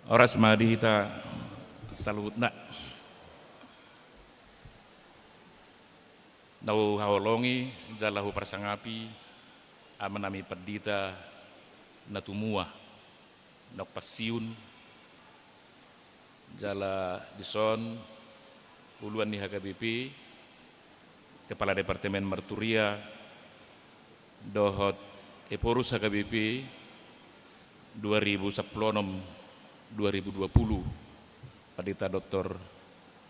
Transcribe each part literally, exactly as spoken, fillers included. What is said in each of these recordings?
Horas ma di hita saluhutna. Na huhaholongi jala huparsangapi amanami pandita na tumua, naung pensiun, jala dison uluan ni H K B P, Kepala Departemen Marturia, dohot Ephorus H K B P dua ribu sampulu onom, dua ribu dua puluh, Pandita Doktor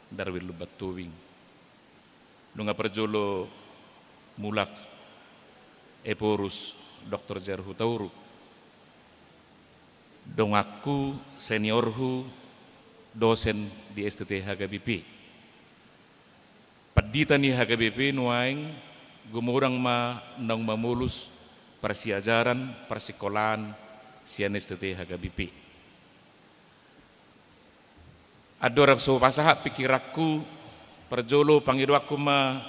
Darwin Lumban Tobing. Nunga parjolo mulak Ephorus Doktor J R Hutauruk, donganku, seniorhu, dosen di S T T H K B P. Pandita ni H K B P nuaeng, gumodang ma naung mamolus parsiajaran, parsikolaan sian S T T H K B P. Andorang so hupasahat pingkiranku, parjolo pangidoanku ma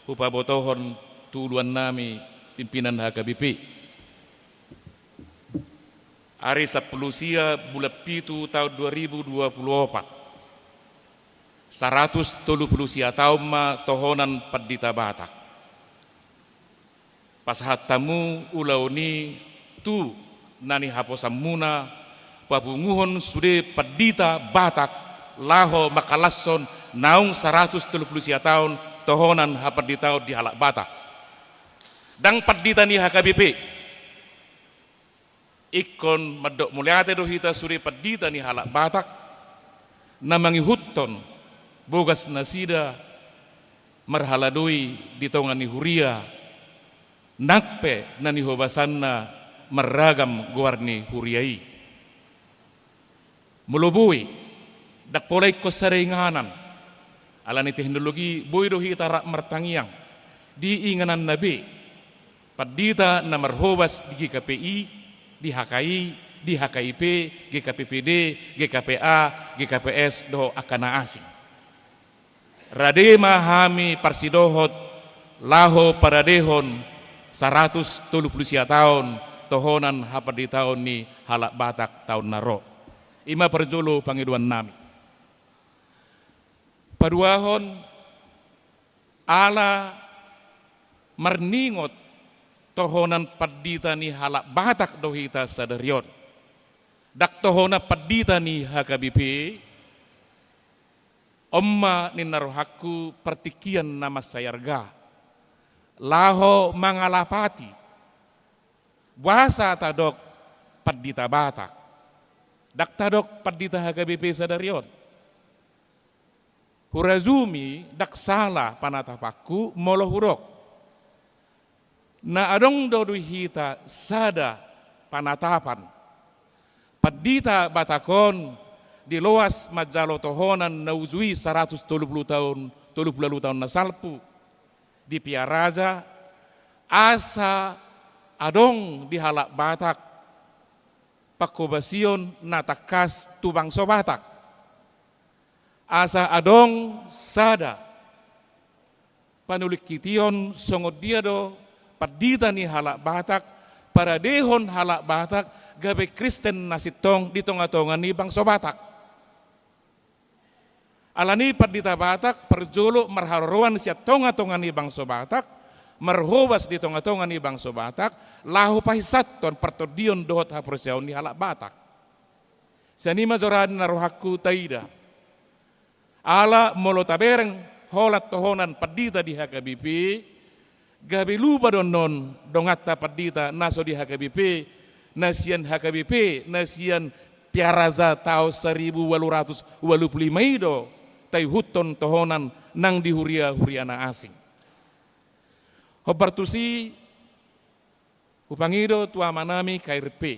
hupabotohon tu uluannami pimpinan H K B P. Ari sampulu sia bulan pitu taon dua ribu dua puluh opat, saratus tolu puluh sia taon ma tohonan pandita Batak. Pasahat hamu ulaon i tu na nihaposanmuna, papunguhon sude pandita Batak laho mangkalashon naung saratus tolu puluh sia taon tohonan hapanditaon di halak Batak. Ndang pandita ni H K B P. Ingkon mandok mauliate do hita sude pandita ni halak Batak, na mangihuthon bogas nasida marhaladoi di tonga ni huria, nang pe na nihobasanna marragam goar ni huria i. Molo boi, ndang pola ingkon sada inganan. Ala ni teknologi, boi do hita rap martangiang di ingananna be. Pandita na marhobas di G K P I, di H K I, di H K I P, G K P P D, G K P A, G K P S, dohot angka na asing. Rade ma hami parsidohot laho paradehon saratus tolu puluh sia taon tohonan hapanditaon ni halak Batak taon na ro. I ma parjolo pangidoannami. Paduahon, ala marningot tohonan pandita ni halak Batak do hita sadari on. Ndang tohonan pandita ni H K B P, on ma ninna rohangku partingkian na mansai arga. Laho mangalapati, boasa tadok pandita Batak, ndang tadok pandita H K B P sadari on. Hurajumi ndang sala panatapanku molo hudok. Na adong do di hita sada panatapan. Pandita Batak on diloas manjalo tohonan na uju i saratus tolu puluh taon, tolu puluh ualu taon na salpu. Di Piaraja, asa adong di halak Batak panghobasion na tangkas tu bangso Batak. Asa adong sada panulingkition songon dia do pandita ni halak Batak, paradehon halak Batak gabe Kristen na sintong di tonga-tonga ni bangso Batak. Alani pandita Batak parjolo marharoroan sian tonga-tonga ni bangso Batak, marhobas di tonga-tonga ni bangso Batak, laho pahinsathon partondion dohot haporseaon ni halak Batak. Sian i ma jora ninna rohangku taida. Ala molo tabereng holan tohonan pandita di H K B P, gabe lupa do annon donganta pandita na so di H K B P, na sian H K B P, na sian Piaraja taon saribu ualu ratus ualu pulu lima i do taihuthon tohonan nang di huria-huria na asing. Hombar tusi, hupangido tu amanami K R P.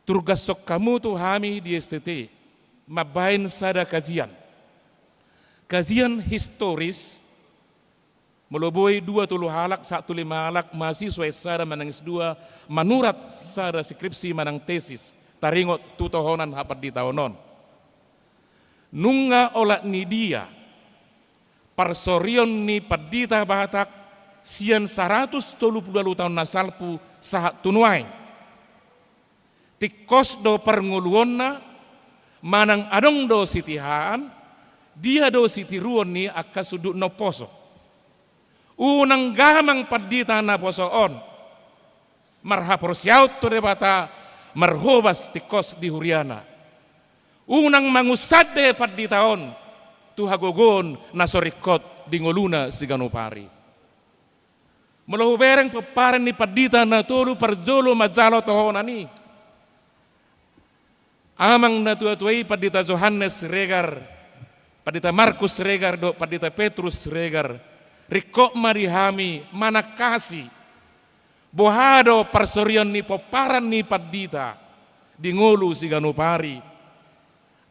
Turgashon hamu tu hami di S T T mambaen sada kajian. Kajian historis, molo boi dua tolu halak, sahat tu lima halak, mahasiswa S sada manang S dua, manurat sada skripsi manang tesis, taringot tu tohonan hapanditaon on. Nunga olat ni dia parsorion ni pandita Batak sian saratus tolu pulu ualu taon na salpu sahat tu nuaeng. Tingkos do parngoluonna, manang adong do sitihaan, dia do sitiruon ni angka sundut na umposo. Unang gamang pandita naposo on marhaporseaon tu Debata, marhobas tingkos di huriana. Unang mangunsande pandita on tu hagogoon na so ringkot di ngoluna siganup ari. Molo hubereng pomparan ni pandita na tolu parjolo manjalo tohonan i, amang na tuatua i, Pandita Johannes Siregar, Pandita Markus Siregar dohot Pandita Petrus Siregar, ringkot ma di hami manangkasi boha do parsorion ni pomparan ni pandita di ngolu siganup ari.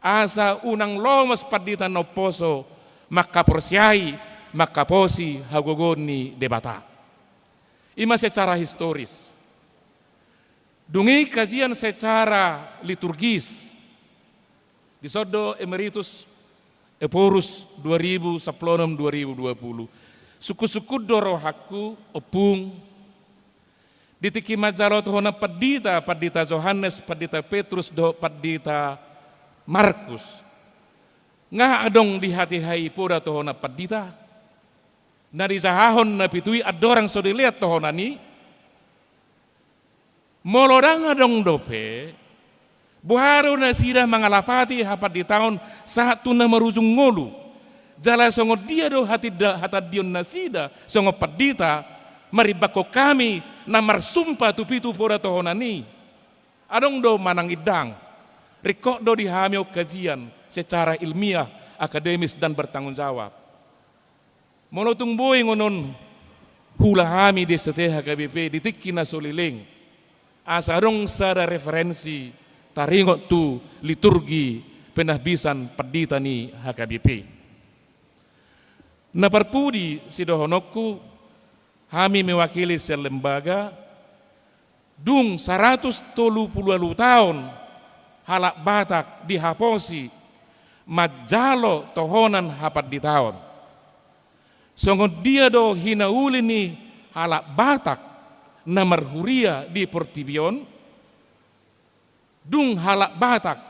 Asa unang lomos pandita na umposo mangkaporseai, mangkaposi hagogoon ni Debata. I ma secara historis. Dung i kajian secara liturgis. Dison do Emeritus Ephorus dua ribu sampulu onom dua ribu dua puluh. Sungkunsungkun do rohangku, ompung, di tingki manjalo tohonan pandita, Pandita Johannes, Pandita Petrus dohot Pandita Markus, nga adong di hatiha i poda tohonan pandita? Na dijahahon na pitu i andorang so dilean tohonan i. Molo ndang adong dope, boha do nasida mangalapati hapanditaon sahat tu na marujung ngolu? Jala songon dia do hatinda-, hatandion nasida songon pandita, marimbangkon hami na marsumpa tu pitu poda tohonan i? Adong do manang ndang? Ringkot do di hami on kajian secara ilmiah, akademis, dan bertanggung jawab. Molo tung boi ngonon hula hami di S T H K B P di tingki na so leleng, asa adong sada referensi taringot tu liturgi penahbisan pandita ni H K B P. Na parpudi sidohononku, hami mewakili sian lembaga, dung saratus tolu pulu ualu taon halak Batak dihaposi manjalo tohonan hapanditaon. Songon dia do hinauli ni halak Batak na marhuria di portibi on? Dung halak Batak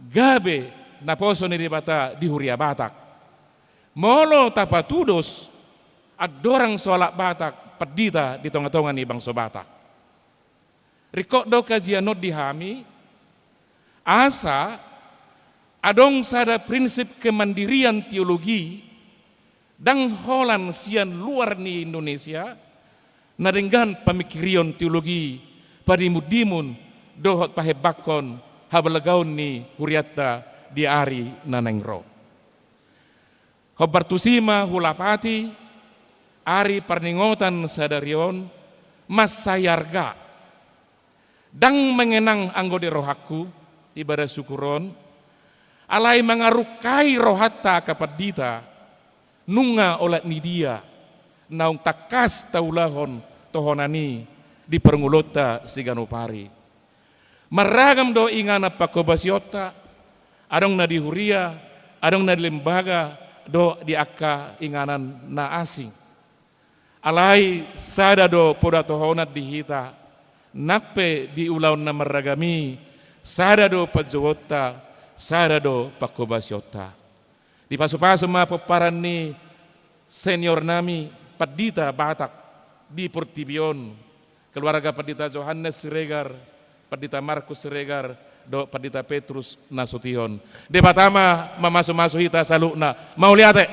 gabe naposo ni Debata di huria Batak. Molo tapatudos, andorang so halak Batak pandita di tongatonga ni bangso Batak. Ringkot do kajian on di hami, asa adong sada prinsip kemandirian teologi, ndang holan sian luar ni Indonesia, na denggan pamingkirion teologi padimundimun dohot pahembangkon habalgaon ni hurianta di ari na naeng ro. Hombar tusi ma hulapati, ari parningotan sadari on mansai arga. Ndang mengenang anggo di rohangku ibadah syukur on, alai mangarungkai rohanta angka pandita, nunga olat ni dia naung tangkas taulahon tohonan i di parngoluonta siganup ari. Marragam do inganan panghobasionta, adong na di huria, adong na di lembaga, dohot di angka inganan na asing. Alai sada do poda tohonan di hita, nang pe di ulaon na marragam i, sada do panjouonta, sada do panghobasionta. Dipasupasu ma pomparan ni senior nami pandita Batak di portibi on, keluarga Pandita Johannes Siregar, Pandita Markus Siregar, dohot Pandita Petrus Nasution. Debata ma mamasumasu hita saluhutna. Mauliate.